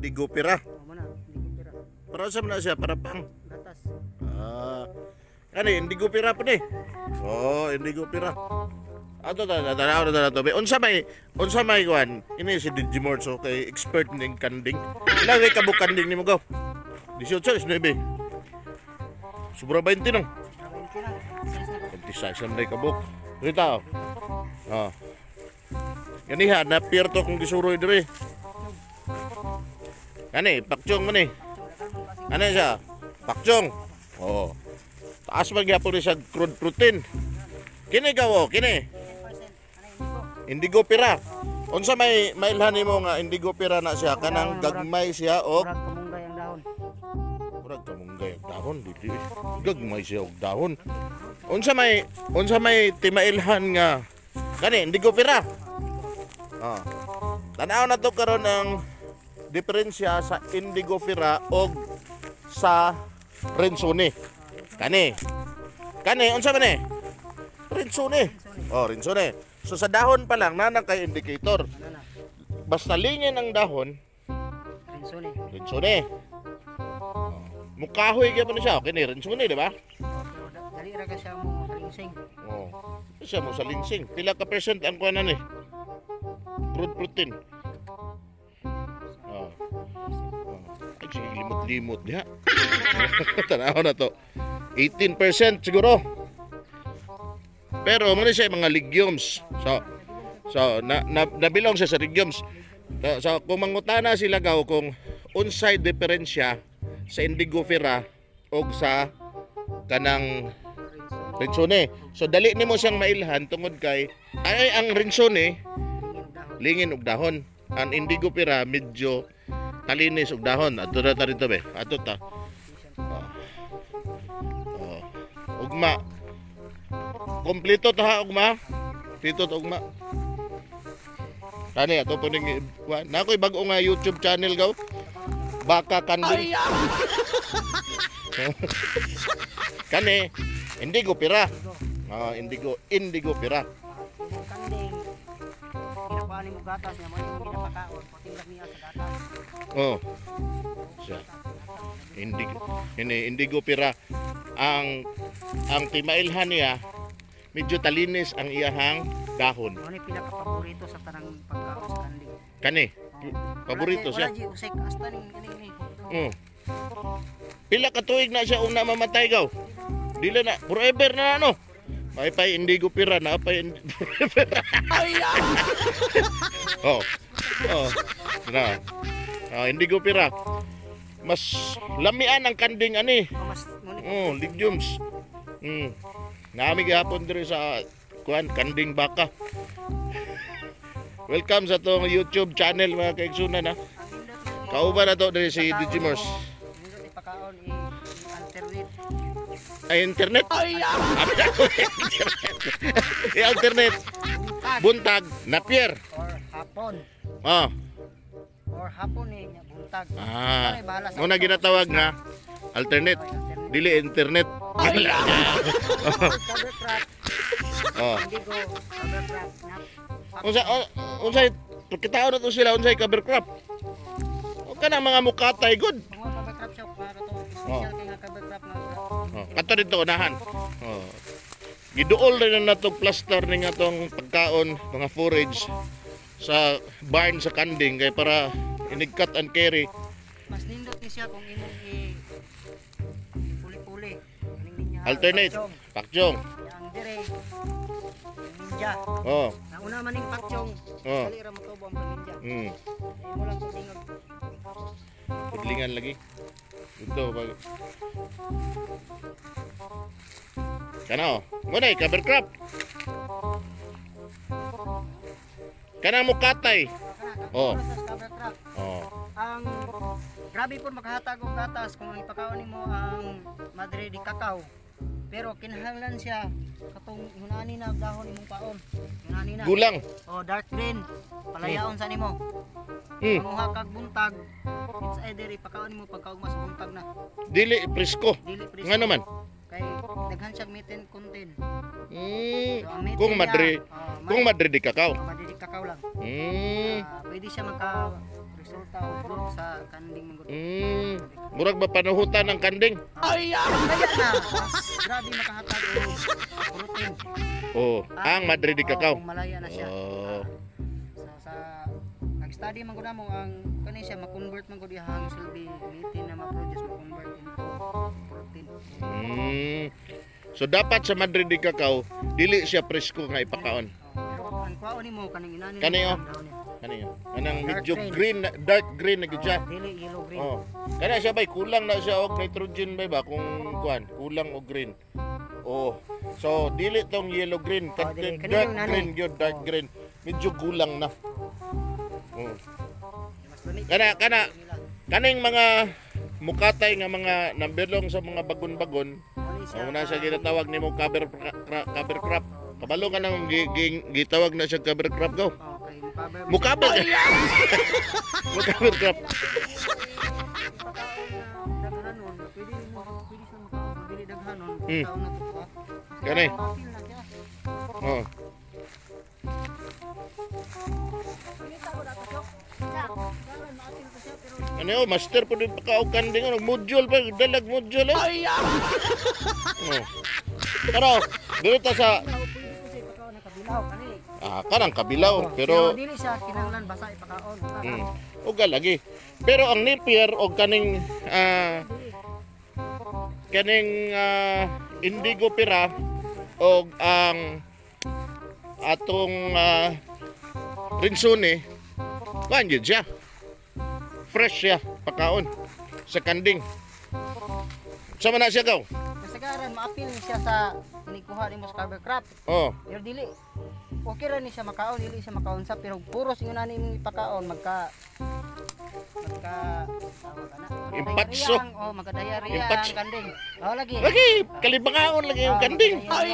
Indigo pira. Oh, mo na, indigo pira. Para sa man na siya? Para pang gatas. Ah. Kani indigo pira pa ni. Oh, indigo pira. Ato ta ta ta ta ta. Unsa may kuan? Ini si Digimor, so kay expert ning kanding. Ilang kay kabuk kanding nimo, gaw? 18, 19. Sobra 20 nang. 20 lang. Size na. 26 lang day kabuk. Rita. Ah. Ganiha na pirto kung gisuroy diri. Kani pakchong man eh. Ano siya? Pakchong. Oo. Taas man gyapon ni siya crude protein. Kini gawo, kini. 10%. Ano indigo? Indigo pira. Unsa may mailhan nimo nga indigo pira na siya? Kanang gagmay siya og Murag kamunggay ang dahon. Murag kamunggay og dahon dili. Gagmay siya og dahon. Unsa may timailhan nga kani indigo pira? Ah. Tanaw na to karon ang diferensya sa indigo pira og sa Renzoni. Kani. Kani unsa man ni? Renzoni. Oh, Renzoni. So sa dahon pa lang nana kay indicator. Ano na? Basta lingin ang dahon, Rinsone. Renzoni. Oh. Mukahoy gyud na siya. Okay ni Renzoni, di ba? Pero dali ra ka siya mo salingsing. Oh. Siya mo sa lingsing. Pila ka percent ang kuan ni? Crude protein. Oh. Oh. Ay, sige, limot-limot diha. Tanaw na to. 18% siguro. Pero mo siya mga legumes. So na nabilong siya sa legumes. So kung mangutana sila gaw kung unsay diferensya sa indigofera og sa kanang Renzone. So dali nimo siyang mailhan tungod kay ay ang Renzone Lingin og dahon. lingin og dahon. Ang indigo pira medyo talinis og dahon. Adto na ta rito be. Adto ta. Oh. Oh. Ugma. Kompleto ta ha ugma. Kompleto ta ugma. Tani ato po ning kuan. Na ako'y bag-o nga YouTube channel gaw. Baka Kanding. Kani indigo pira. Ah, indigo, indigo pira. Imong kanding ginakuha nimo gatas niya mo imong ginapakaon, puting lamiya sa gatas. Oh. Siya. Indigo. Ini indigo pira. Ang timailhan niya medyo talinis ang iyahang dahon. Mo ni pinaka-paborito sa tanang pagkaon sa kanding. Kani, Oh. paborito siya. Wala di usik hasta ning ini ini. Pila ka tuig na siya una mamatay gaw? Dili na forever na ano. May pay indigo pira na pay forever. Oh. Oh. Na. Ah, indigo pira. Mas lamian ang kanding ani. Oh, mas mo ni Oh, legumes. Nami gihapon diri sa kuan kanding baka. Welcome sa tong YouTube channel, mga kaigsunan ha. Ang nindot nga Kauban na to diri si pakaon Digimors. mo, nindot ipakaon i-alternate. Ay, internet. Ay, internet. Buntag Buntag napier. or hapon Ah. or hapon eh nya buntag. Ah. Ay, bahala sa Muna ikaw. ginatawag nga alternate. Ay, alternate. Dili internet. Cover crop, Oh. indigo, cover crop, nap. Unsa unsa kitaon na to sila unsay cover crop? O kana mga mukatay good. Mga cover crop siya, para to special kay nga cover crop nga. Oh, kato dito unahan. Oh. Giduol rin na nato plaster ning atong pagkaon, mga forage sa barn sa kanding kay para inig cut and carry. Mas nindot ni siya kung imong i puli-puli. Aning niya. Alternate. Pakchong. Pakchong. Ang dire ninja. Oh. Nauna man ning pakchong. Oh. Dali ra motubo ang ninja. Imo lang pudlingog. Pudlingan lagi. Dito pag Kana oh. Mo na cover crop. Kana mo katay. Kana, Oh. sa cover crop. Oh. Ang grabe po makahatag og gatas kung ang ipakaon nimo ang madre di cacao. Pero kinahanglan siya katong hunani na ang dahon imong paon. Hunani na. Gulang. Oh, dark green. Palayaon sa nimo. Manguha kag buntag. It's either ipakaon nimo pagkaugma sa buntag na. Dili presko. Dili presko. Nga naman. Kay daghan siyang methane content. Mm. So, ang methane Kung niya, madre, oh, kung madre di kakao. Madre di cacao lang. Mm. Ah, pwede siya magka resulta resulta og growth sa kanding man gud. Murag ba panuhutan ang kanding? Ay, kaya na mas grabe makahatag og protein. Oh, ang Madre de Cacao. Oo, kung malaya na siya. Oh. Sa nag-study man gud namo ang kani siya ma-convert man gud iyang silbi methane na ma-produce, ma-convert into protein. So dapat sa Madre de Cacao dili siya presko nga ipakaon. Oh, pero ang kuwaon nimo kaning inani Kani, oh. Kani oh. Kanang Dark medyo green. Green, dark green na gyud siya. Oh, dili yellow green. Oh. Kana siya bay kulang na siya og nitrogen bay ba kung kuan, kulang og green. Oh. So dili tong yellow green, Oh, dili. Kani dark yung nanay. green gyud, dark green. Medyo gulang na. Oh. Mas lami. Kana Nila. kaning mga mukatay nga mga nambelong sa mga bagon-bagon, Wala siya. ang una siya ginatawag nimo cover crop. Kabalo ka nang gitawag na siya cover crop go. Okay, mukaber. Mukaber. Mukaber crop. Ipakaon na daghanon, pwede mo pwede siya makaon, dili daghanon, kaon na to pa. Kani. Mapil na siya. Oh. Pangita ko dato siya. Dalan maapil ko siya pero Ano oh, master po din pakaog kanding ano, module pa, dalag module oh. Oh. Pero dili ta sa pwede ko siya ipakaon na kabilaw kani. Ah, kanang kabilaw, pero dili siya kinahanglan basa ipakaon. Uga lagi. Pero ang Napier og kaning kaning indigo pira og ang atong rinsune, kuan gyud siya. Fresh siya pakaon sa kanding. Sa man na siya gaw? Kasagaran maapil ni siya sa inikuha nimo sa cover crop. Oh, Pero dili okay ra ni siya makaon, dili siya makaon sa pero puros ingon ani imong ipakaon magka magka tawag ana. Impatso. Oh, magka-diarrhea Impatso. ang kanding. Oh, lagi. Lagi kalibangaon lagi yung kanding. Ay,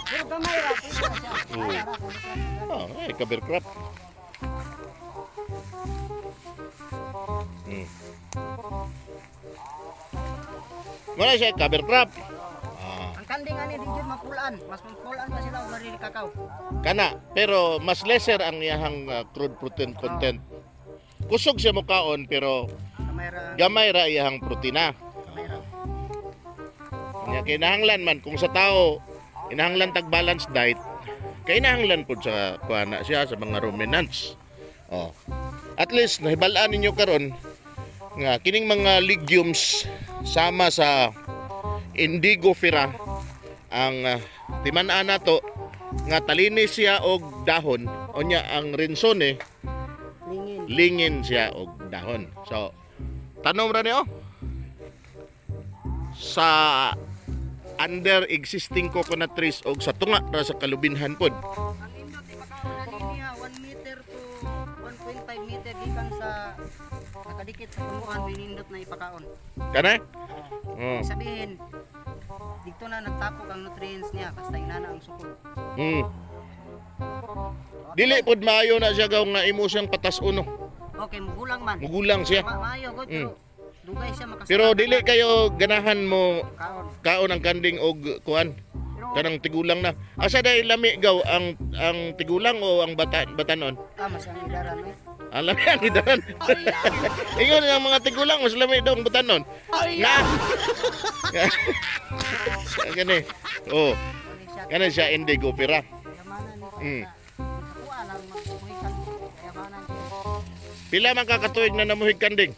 pero gamay ra pwede ra siya. Kaya ra kung Oh, ay cover crop. Wala siya cover crop. Ah, Ang kanding ani di jud mapulan, mas mapulan pa sila og marili kakao. Kana, pero mas lesser ang iyahang crude protein content. Kusog siya mukaon pero Gamay ra, gamay ra iyahang protina. gamay ra. Nya kinahanglan man kung sa tao kinahanglan tag balanced diet, kinahanglan pud sa kuana siya sa mga ruminants. Oh. At least nahibal-an ninyo karon nga kining mga legumes sama sa indigofera ang timan-an nato nga talinis siya og dahon, unya ang rinsone Lingin. Lingin siya og dahon. So tanom ra niyo sa under existing coconut trees og sa tunga ra sa kalubinhan pod. Ang indot ipakaon na niya 1 meter to 1.5 meter gikan sa nakadikit sa punuan binindot na ipakaon. Kana? Oh. Ibig sabihin, dito na nagtapok ang nutrients niya basta inana ang sukod. Dili pod maayo na siya gaw nga imo siyang patas uno. Okay, mugulang man. Mugulang siya. Maayo god pero dugay siya makasakit. Pero dili kayo ganahan mo kaon. Kaon ang kanding og kuan Pero kanang tigulang na. Asa dai lami gaw ang tigulang o ang bata batanon? Ah, mas ang idaran eh. Ang lami ang idaran. Ingon ang mga tigulang mas lami daw ang batanon. Na. Gani. Oh, Wala siya. kana siya indigo pira. Kayamanan ni sa kuha lang magpuhikan. Kayamanan ni Pila man ka katuig na namuhig kanding?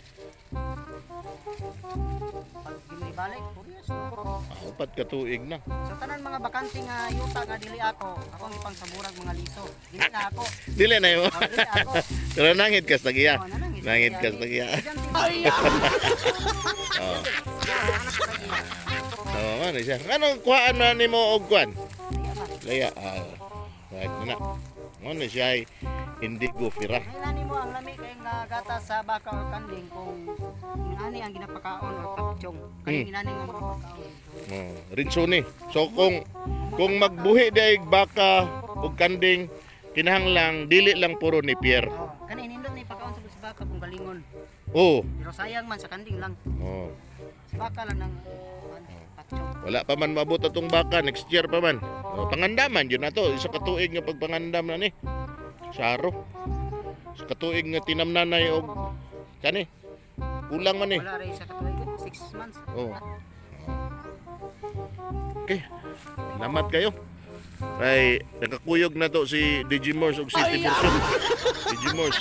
Pag ginibalik, curious na. Ah, 4 ka tuig na. So tanan mga bakante nga yuta nga dili ako, akong ipang saburag mga liso. Dili na ako. Dili na mo. Oh, dili ako. Pero nangit kas tagiya. Oh, nanangit. Nangit kas tagiya. Ay. Oh. So, man siya. Anong kuhaan na nimo og kuan? Laya. Ah, right na na. Mo na siya ay indigo fira. Kailan mo ang lami kay nga gatas sa baka or kanding kung inani ang ginapakaon or pakchong. Kani inani nga mga pagkaon. Oh, rinsuni. So kung magbuhi day baka og kanding kinahanglang dili lang puro ni Pierre. Oh, kani nindot ni pakaon sa baka kung galingon. Oh. Pero sayang man sa kanding lang. Oh. Sa baka lang ng kuan, pakchong. Wala pa man maabot atong baka next year pa man. Oh, pangandaman yun na to. Isa ka tuig nga pagpangandam na ni. Saro. Sa katuig nga tinamnanay og kani. Kulang man eh. Wala rin sa katuig, 6 months. Oh. Okay. Salamat kayo. Ay, nakakuyog na to si DJ Morse og 60%. DJ Morse.